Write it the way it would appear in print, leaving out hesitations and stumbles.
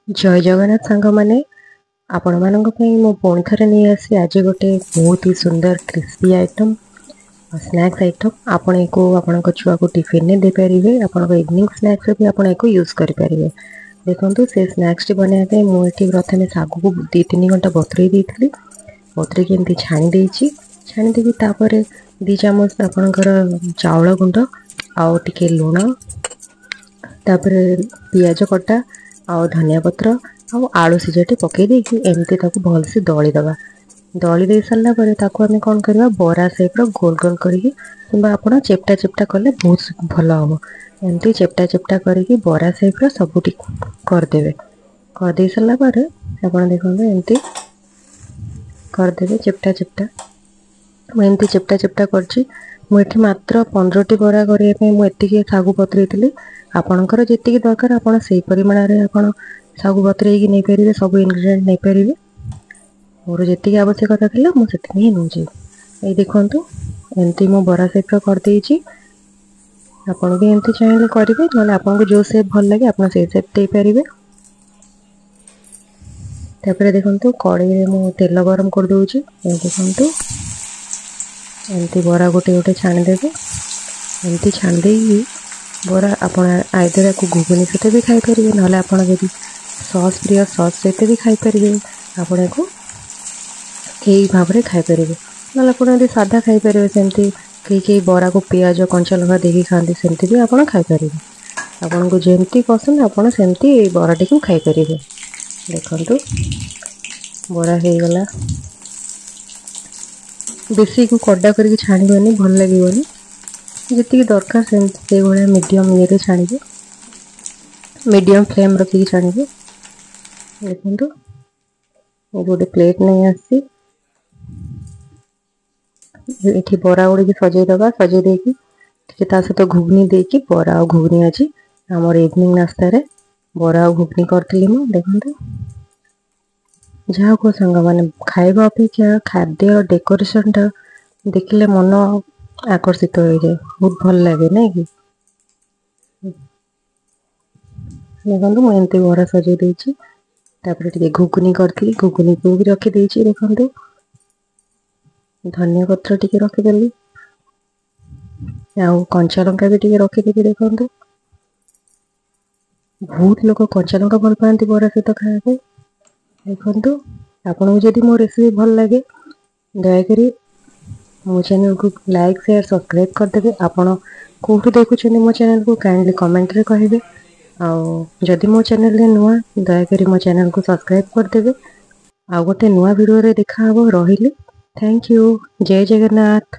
ଜୟ ଜଗନ୍ନାଥ ସାଙ୍ଗମାନେ, ଆପଣମାନଙ୍କ ପାଇଁ ମୁଁ ପୁଣି ଥରେ ନେଇ ଆସିଛି ଆଜି ଗୋଟେ ବହୁତ ହି ସୁନ୍ଦର କ୍ରିସ୍ପି ଆଇଟମ୍, ସ୍ନାକ୍ସ ଆଇଟମ୍। ଆପଣ ଏକୁ ଆପଣଙ୍କ ଛୁଆକୁ ଟିଫିନରେ ଦେଇପାରିବେ, ଆପଣଙ୍କ ଇଭିନିଂ ସ୍ନାକ୍ସରେ ବି ଆପଣ ଏକୁ ୟୁଜ୍ କରିପାରିବେ। ଦେଖନ୍ତୁ, ସେ ସ୍ନାକ୍ସଟି ବନାଇବା ପାଇଁ ମୁଁ ଏଠି ପ୍ରଥମେ ଶାଗକୁ 2-3 ଘଣ୍ଟା ବତୁରେଇ ଦେଇଥିଲି। ବତୁରେଇକି ଏମିତି ଛାଣି ଦେଇଛି। ଛାଣି ଦେଇକି ତାପରେ 2 ଚାମଚ ଆପଣଙ୍କର ଚାଉଳ ଗୁଣ୍ଡ ଆଉ ଟିକେ ଲୁଣ, ତାପରେ ପିଆଜ କଟା ଆଉ ଧନିଆ ପତ୍ର ଆଉ ଆଳୁ ସିଝାଟି ପକାଇ ଦେଇକି ଏମିତି ତାକୁ ଭଲସେ ଦଳିଦେବା। ଦଳି ଦେଇ ସାରିଲା ପରେ ତାକୁ ଆମେ କ'ଣ କରିବା, ବରା ସେପ୍ର ଗୋଲ ଗୋଲ କରିକି କିମ୍ବା ଆପଣ ଚେପ୍ଟା ଚେପ୍ଟା କଲେ ବହୁତ ଭଲ ହେବ। ଏମିତି ଚେପ୍ଟା ଚେପ୍ଟା କରିକି ବରା ସେପ୍ର ସବୁଠି କରିଦେବେ। କରିଦେଇ ସାରିଲା ପରେ ଆପଣ ଦେଖନ୍ତୁ, ଏମିତି କରିଦେବେ ଚେପ୍ଟା ଚେପ୍ଟା। ମୁଁ ଏମିତି ଚେପ୍ଟା ଚେପ୍ଟା କରିଛି। ମୁଁ ଏଠି ମାତ୍ର 15ଟି ବରା କରିବା ପାଇଁ ମୁଁ ଏତିକି ଶାଗୁ ବତୁରେଇଥିଲି। ଆପଣଙ୍କର ଯେତିକି ଦରକାର, ଆପଣ ସେଇ ପରିମାଣରେ ଆପଣ ଶାଗୁ ବତୁରେଇକି ନେଇପାରିବେ, ସବୁ ଇନଗ୍ରିଡ଼ିଏଣ୍ଟ ନେଇପାରିବେ। ମୋର ଯେତିକି ଆବଶ୍ୟକତା ଥିଲା, ମୁଁ ସେତିକି ହିଁ ନେଉଛି। ଏଇ ଦେଖନ୍ତୁ, ଏମିତି ମୁଁ ବରା ସେପ୍ର କରିଦେଇଛି। ଆପଣ ବି ଏମିତି ଚାହିଁଲେ କରିବେ, ନହେଲେ ଆପଣଙ୍କୁ ଯେଉଁ ସେପ୍ ଭଲ ଲାଗେ, ଆପଣ ସେଇ ସେପ୍ ଦେଇପାରିବେ। ତାପରେ ଦେଖନ୍ତୁ, କଡ଼େଇରେ ମୁଁ ତେଲ ଗରମ କରିଦେଉଛି। ଏଇ ଦେଖନ୍ତୁ, ଏମିତି ବରା ଗୋଟେ ଗୋଟେ ଛାଣିଦେବେ। ଏମିତି ଛାଣି ଦେଇକି ବରା ଆପଣ ଆଇଦର ୟାକୁ ଘୁଗୁନି ସହିତ ବି ଖାଇପାରିବେ, ନହେଲେ ଆପଣ ଯଦି ସସ୍ ପ୍ରିୟ, ସସ୍ ସହିତ ବି ଖାଇପାରିବେ। ଆପଣ ୟାକୁ ଏଇ ଭାବରେ ଖାଇପାରିବେ, ନହେଲେ ଆପଣ ଯଦି ସାଧା ଖାଇପାରିବେ, ସେମିତି କେହି କେହି ବରାକୁ ପିଆଜ କଞ୍ଚା ଲଙ୍କା ଦେଇକି ଖାଆନ୍ତି, ସେମିତି ବି ଆପଣ ଖାଇପାରିବେ। ଆପଣଙ୍କୁ ଯେମିତି ପସନ୍ଦ, ଆପଣ ସେମିତି ଏଇ ବରାଟିକୁ ଖାଇପାରିବେ। ଦେଖନ୍ତୁ, ବରା ହେଇଗଲା। ବେଶୀ କଡ଼ା କରିକି ଛାଣିବନି, ଭଲ ଲାଗିବନି। ଯେତିକି ଦରକାର ସେମିତି ସେଇଭଳିଆ ମିଡ଼ିୟମ୍ ଇଏରେ ଛାଣିବେ, ମିଡ଼ିୟମ୍ ଫ୍ଲେମ୍ ରଖିକି ଛାଣିବେ। ଦେଖନ୍ତୁ, ଗୋଟେ ପ୍ଲେଟ୍ ନେଇ ଆସିଛି। ଏଠି ବରା ଗୁଡ଼ିକୁ ସଜେଇ ଦେବା। ସଜେଇ ଦେଇକି ଟିକେ ତା ସହିତ ଘୁଗୁନି ଦେଇକି, ବରା ଆଉ ଘୁଗୁନି। ଆଜି ଆମର ଇଭିନିଂ ନାସ୍ତାରେ ବରା ଆଉ ଘୁଗୁନି କରିଥିଲି ମୁଁ। ଦେଖନ୍ତୁ, ଯାହା କୁହ ସାଙ୍ଗମାନେ, ଖାଇବା ଅପେକ୍ଷା ଖାଦ୍ୟର ଡେକୋରେସନଟା ଦେଖିଲେ ମନ ଆକର୍ଷିତ ହୋଇଯାଏ, ବହୁତ ଭଲ ଲାଗେ, ନାଇଁ କି? ଦେଖନ୍ତୁ, ମୁଁ ଏମିତି ବରା ସଜେଇ ଦେଇଛି। ତାପରେ ଟିକେ ଘୁଗୁନି କରିଥିଲି, ଘୁଗୁନିକୁ ବି ରଖିଦେଇଛି। ଦେଖନ୍ତୁ, ଧନିଆ ପତ୍ର ଟିକେ ରଖିଦେଲି ଆଉ କଞ୍ଚା ଲଙ୍କା ବି ଟିକେ ରଖିଦେବି। ଦେଖନ୍ତୁ, ବହୁତ ଲୋକ କଞ୍ଚା ଲଙ୍କା ଭଲ ପାଆନ୍ତି ବରା ସହିତ ଖାଇବା ପାଇଁ। ଦେଖନ୍ତୁ, ଆପଣଙ୍କୁ ଯଦି ମୋ ରେସିପି ଭଲ ଲାଗେ, ଦୟାକରି ମୋ ଚ୍ୟାନେଲକୁ ଲାଇକ୍, ସେୟାର, ସବସ୍କ୍ରାଇବ୍ କରିଦେବେ। ଆପଣ କେଉଁଠୁ ଦେଖୁଛନ୍ତି ମୋ ଚ୍ୟାନେଲକୁ, କାଇଣ୍ଡଲି କମେଣ୍ଟରେ କହିବେ। ଆଉ ଯଦି ମୋ ଚ୍ୟାନେଲରେ ନୂଆ, ଦୟାକରି ମୋ ଚ୍ୟାନେଲକୁ ସବସ୍କ୍ରାଇବ୍ କରିଦେବେ। ଆଉ ଗୋଟେ ନୂଆ ଭିଡ଼ିଓରେ ଦେଖାହେବ। ରହିଲି, thank you, Jay Jagannath.